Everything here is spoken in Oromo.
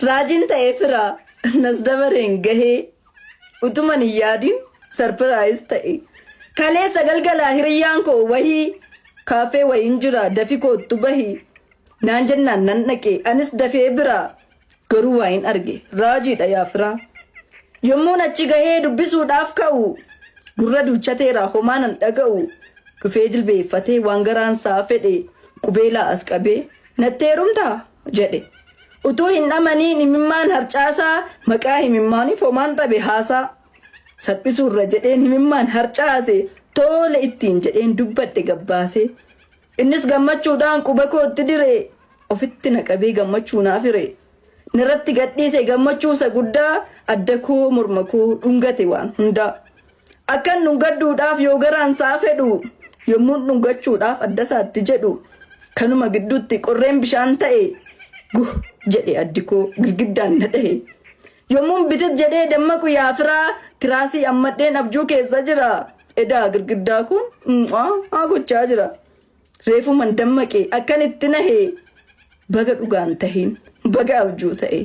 Raajiin ta'ee fira nas dabareen gahee utuman hin yaadin surprise ta'e. Kaleessa galgalaa hiriyyaan koo wahii kaaffee wayiin jira dafi koottu bahi naan jennaan nan dhaqe anis dafee bira garuu waa hin arge raajiidha yaa firaa. Yommuun achi gahee dubbisuudhaaf ka'u gurra duuchateera homaa nan dhaga'u dhufee jilbeeffatee waan garaan isaa fedhe qubeelaa as qabee natti heerumtaa jedhe. Utuu hin amaniin imimmaan harcaasaa maqaa himimmaaniif homaan dhabe haasaa. Salphisuurra jedheen himimmaan harcaase tole ittiin jedheen dubbadhe gabbaase. Innis gammachuudhaan quba kootti dire ofitti na qabee gammachuu naaf hire. Narratti gadhiise gammachuu isa guddaa adda koo morma koo dhungate waan hundaa. Akkan dhungadhuudhaaf yoo garaan isaa fedhu yommuun dhungachuudhaaf adda isaatti jedhu kanuma gidduutti qorreen bishaan ta'e guh jedhe addi koo girgiddaan na dhahe. Yommuun bitit jedhee dammaqu yaa firaa tiraasii ammadheen abjuu keessa jira. Edaa girgiddaa kun haa gochaa jira. Reefuman dammaqe akkan itti nahe baga dhugaan tahin baga abjuu ta'e.